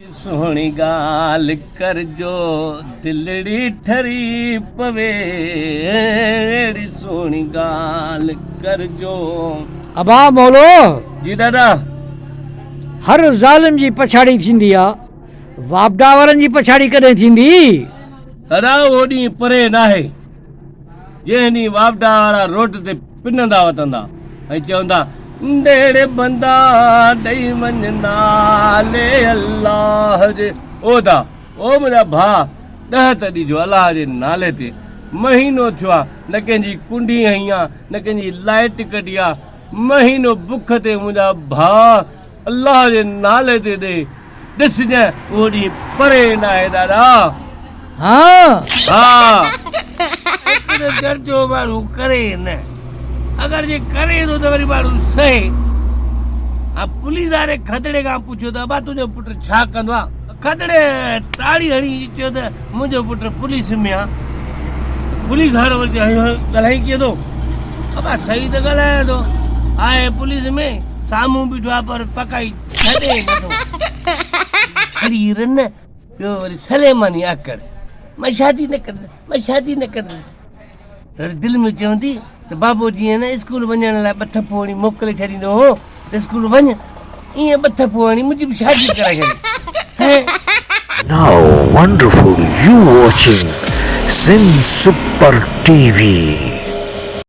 سهڻي ڳالهه ڪرجو دلڙي ٺري پوي اهڙي سهڻي ڳالهه ڪرجو. ابا مولو! جي ڏاڏا. هر ظالم جي پڇاڙي ٿيندي آ، واپڊا وارن جي پڇاڙي ڪڏهن ٿيندي؟ ڏاڏا اهو ڏينهن پري ناهي. جنهن ڏينهن واپڊا وارا روڊ تي پنندا وتندا ۽ چوندا، ڏيڙ بندا ڏئي وڃ نالي الله جي. او ادا، او منهنجا ڀاء، ڏهه ته ڏجو الله جي نالي تي. مهينو ٿيو آ، نه ڪنهن جي ڪنڊي هنئي آ، نه ڪنهن جي لائٽ ڪڍي آ. مهينو بک تي منهنجا ڀاء الله جي نالي تي ڏي. ڏسجانء اهو ڏينهن پري ناهي ڏاڏا. ها. ها. هڪ ته چرچو ماڻهو ڪري نه. اگر جي ڪري ٿو ته وري ماڻهو سهي. ها پوليس واري کدڙي کان پڇيو ته ابا تنهنجو پٽ ڇا ڪندو آ؟ کدڙي تاڙي هڻي چيو ته منهنجو پٽ پوليس ۾ آ. پوليس وارو وري چيو هيو ڳالهائين ڪيئن ٿو؟ ابا صحيح ته ڳالهايان ٿو. آهي پوليس ۾ سامهون بيٺو آ پر پڪائي ڇڏي نٿو. ڇڙي رن ٻيو وري سليماني آڪڙ مان شادي نه ڪندس مان شادي نه ڪندس وري دل ۾ چوندي ته بابو جيئن نه اسڪول وڃڻ لاء ٻه ٿڦون هڻي موڪلي ڇڏيندو هو ته اسڪول وڃ ائين ٻه ٿڦون هڻي منهنجي به شادي ڪرائي ڇڏي هي Now wonderful you watching Sindh Super TV.